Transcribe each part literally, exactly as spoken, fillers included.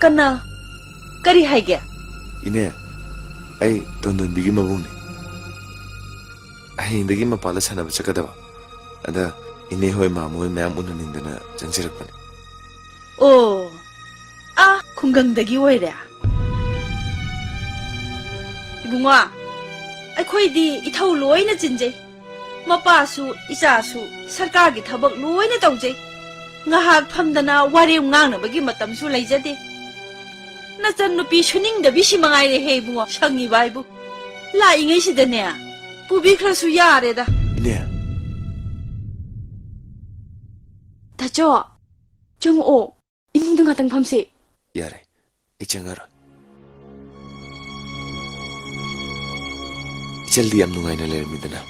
ꯀꯅꯥ? ꯀꯔꯤ ꯍꯥꯏꯒꯦ? ꯏꯅꯦ, ꯑꯩ ꯇꯣꯟꯗꯣꯟꯕꯤꯒꯤ ꯃꯕꯨꯡꯅꯦ꯫ ꯍꯌꯦꯡꯗꯒꯤ ꯃꯄꯥꯟꯗ ꯁꯥꯟꯅꯕ ꯆꯠꯀꯗꯕ꯫ ꯑꯗ ꯏꯅꯦ ꯍꯣꯏ, ꯃꯥꯃ ꯍꯣꯏ ꯃꯌꯥꯝ ꯎꯅꯅꯤꯡꯗꯅ ꯆꯪꯖꯔꯛꯄꯅꯦ꯫ ꯑꯣ, ꯑꯥ, ꯈꯨꯡꯒꯪꯗꯒꯤ ꯑꯣꯏꯔꯦ? ꯏꯕꯨꯡꯉꯣ, ꯑꯩꯈꯣꯏꯗꯤ ꯏꯊꯧ ꯂꯣꯏꯅ ꯆꯤꯟꯖꯩ꯫ ꯃꯄꯥꯁꯨ ꯏꯆꯥꯁꯨ ꯁꯔꯀꯥꯔꯒꯤ ꯊꯕꯛ ꯂꯣꯏꯅ ꯇꯧꯖꯩ꯫ ꯉꯥꯏꯍꯥꯛ ꯐꯝꯗꯅ ꯋꯥꯔꯦꯝ ꯉꯥꯡꯅꯕꯒꯤ ꯃꯇꯝꯁꯨ ꯂꯩꯖꯗꯦ꯫ ꯅꯆꯟ ꯅꯨꯄꯤ ꯁꯨꯅꯤꯡꯗꯕꯤꯁꯤ ꯃꯉꯥꯏꯔꯦꯍꯦ ꯏꯕꯨꯡꯉꯣ, ꯁꯪꯉꯤꯕ ꯍꯥꯏꯕꯨ꯫ ꯂꯥꯛꯏꯉꯩꯁꯤꯗꯅꯦ, ꯄꯨꯕꯤꯈ꯭ꯔꯁꯨ ꯌꯥꯔꯦꯗ꯫ ꯏꯅꯦ꯫ ꯇꯥꯆꯧ, ꯆꯪꯉꯛꯑꯣ꯫ ꯏꯃꯨꯡꯗ ꯉꯥꯛꯇꯪ ꯐꯝꯁꯦ꯫ ꯌꯥꯔꯦ, ꯑꯩ ꯆꯪꯉꯔꯣꯏ꯫ ꯏꯆꯜꯗꯤ ꯌꯥꯝ ꯅꯨꯡꯉꯥꯏꯅ ꯂꯩꯔꯝꯃꯤꯗꯅ꯫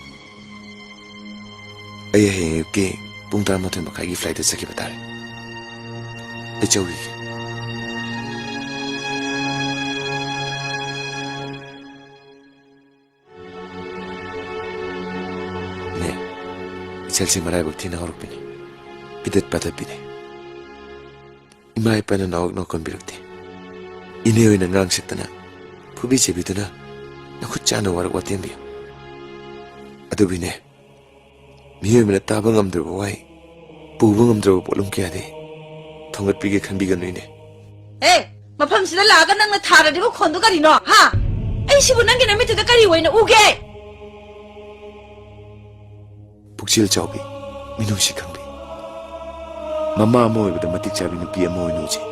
ꯑꯩ ꯍꯌꯦꯡ ꯑꯌꯨꯛꯀꯤ ꯄꯨꯡ ꯇꯔꯥꯃꯥꯊꯣꯏ ꯃꯈꯥꯏꯒꯤ flightꯇ ꯆꯠꯈꯤꯕ ꯇꯥꯔꯦ꯫ ꯑꯩ ꯆꯧꯈꯤꯒꯦ꯫ ꯅꯦ, ꯏꯆꯜꯁꯤ ꯃꯔꯥꯏꯕꯛ ꯊꯤꯅ ꯍꯧꯔꯛꯄꯤꯅꯤ꯫ ꯄꯤꯗꯠ ꯄꯥꯗꯠꯄꯤꯅꯤ꯫ ꯏꯃꯥ ꯏꯄꯥꯅ ꯅꯥꯎꯛ ꯅꯥꯎ ꯀꯟꯕꯤꯔꯛꯇꯦ꯫ ꯏꯅꯦ ꯍꯣꯏꯅ ꯉꯥꯡ ꯁꯛꯇꯅ, ꯐꯨꯕꯤ ꯆꯩꯕꯤꯗꯨꯅ ꯅꯈꯨꯠ ꯆꯥꯅ ꯋꯥꯔꯛ ꯋꯥꯇꯦꯝꯕꯤ꯫ ꯑꯗꯨꯕꯨ ꯏꯅꯦ, ꯃꯤꯑꯣꯏꯕꯅ ꯇꯥꯕ ꯉꯝꯗ꯭ꯔꯕ ꯋꯥꯍꯩ, ꯄꯨꯕ ꯉꯝꯗ꯭ꯔꯕ ꯄꯣꯠꯂꯨꯝ ꯀꯌꯥꯗꯤ ꯊꯣꯡꯒꯠꯄꯤꯒꯦ ꯈꯟꯕꯤꯒꯅꯨ ꯏꯅꯦ꯫ ꯑꯦ, ꯃꯐꯝꯁꯤꯗ ꯂꯥꯛꯑꯒ ꯅꯪꯅ ꯊꯥꯔꯗꯤꯕ ꯈꯣꯟꯗꯣ ꯀꯔꯤꯅꯣ, ꯍꯥ? ꯑꯩꯁꯤꯕꯨ ꯅꯪꯒꯤ ꯅꯃꯤꯠꯇꯨꯗ ꯀꯔꯤ ꯑꯣꯏꯅ ꯎꯒꯦ? ꯄꯨꯛꯆꯦꯜ ꯆꯥꯎꯕꯤ, ꯃꯤꯅꯨꯡꯁꯤ ꯈꯪꯕꯤ, ꯃꯃꯥ ꯑꯃ ꯑꯣꯏꯕꯗ ꯃꯇꯤꯛ ꯆꯥꯕꯤ ꯅꯨꯄꯤ ꯑꯃ ꯑꯣꯏꯅ ꯎꯖꯩ꯫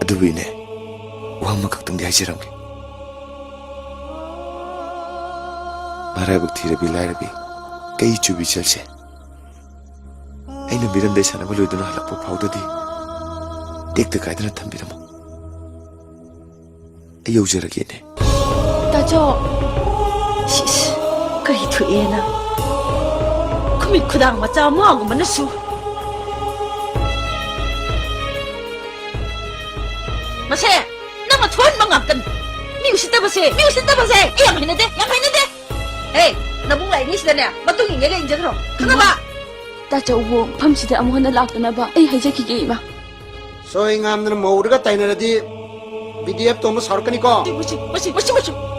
ꯑꯗꯨꯕꯨ ꯏꯅꯦ, ꯋꯥ ꯑꯃꯈꯛꯇꯪꯗꯤ ꯍꯥꯏꯖꯔꯝꯒꯦ꯫ ꯃꯔꯥꯏꯕꯛ ꯊꯤꯔꯕꯤ ꯂꯥꯏꯔꯕꯤ, ꯀꯩ ꯆꯨꯕꯤ ꯆꯜꯁꯦ꯫ ꯑꯩꯅ ꯃꯤꯔꯝꯗ ꯁꯥꯟꯅꯕ ꯂꯣꯏꯗꯨꯅ ꯍꯜꯂꯛꯄ ꯐꯥꯎꯗꯗꯤ ꯇꯦꯛꯇ ꯀꯥꯏꯗꯅ ꯊꯝꯕꯤꯔꯝꯃꯨ꯫ ꯑꯩ ꯌꯧꯖꯔꯒꯦꯅꯦ꯫ ꯇꯥꯆꯧ! ꯁꯤꯁ, ꯀꯔꯤ ꯊꯣꯛꯑꯦꯅ? ꯈꯨꯃꯤꯠ ꯈꯨꯗꯥꯡ ꯃꯆꯥ ꯑꯃꯒꯨꯝꯕꯅꯁꯨ꯫ ꯃꯁꯦ, ꯅꯪꯅ ꯊꯣꯛꯍꯟꯕ ꯉꯥꯛꯇꯅꯤ꯫ ꯃꯤ ꯎꯁꯤꯠꯇꯕꯁꯦ, ꯃꯤ ꯎꯁꯤꯠꯇꯕꯁꯦ꯫ ꯑꯩ ꯌꯥꯝ ꯍꯩꯅꯗꯦ, ꯌꯥꯝ ꯍꯩꯅꯗꯦ꯫ ꯍꯦ, ꯅꯕꯨꯡ ꯂꯥꯛꯏꯉꯩꯁꯤꯗꯅꯦ, ꯃꯇꯨꯡ ꯏꯟꯒꯦꯒ ꯏꯟꯖꯈ꯭ꯔꯣ꯫ ꯈꯪꯉꯕ? ꯇꯥꯆꯧꯕꯨ ꯃꯐꯝꯁꯤꯗ ꯑꯃꯨꯛ ꯍꯟꯅ ꯂꯥꯛꯇꯅꯕ ꯑꯩ ꯍꯥꯏꯖꯈꯤꯒꯦ, ꯏꯃꯥ꯫ ꯁꯣꯏ ꯉꯥꯝꯗꯅ ꯃꯧꯗꯒ ꯇꯥꯏꯅꯔꯗꯤ ꯕꯤ ꯗꯤ ꯑꯦꯐ ꯇꯣꯝꯕ ꯁꯥꯎꯔꯛꯀꯅꯤꯀꯣ꯫ ꯃꯁꯤ, ꯃꯁꯤ, ꯃꯁꯤ, ꯃꯁꯤ꯫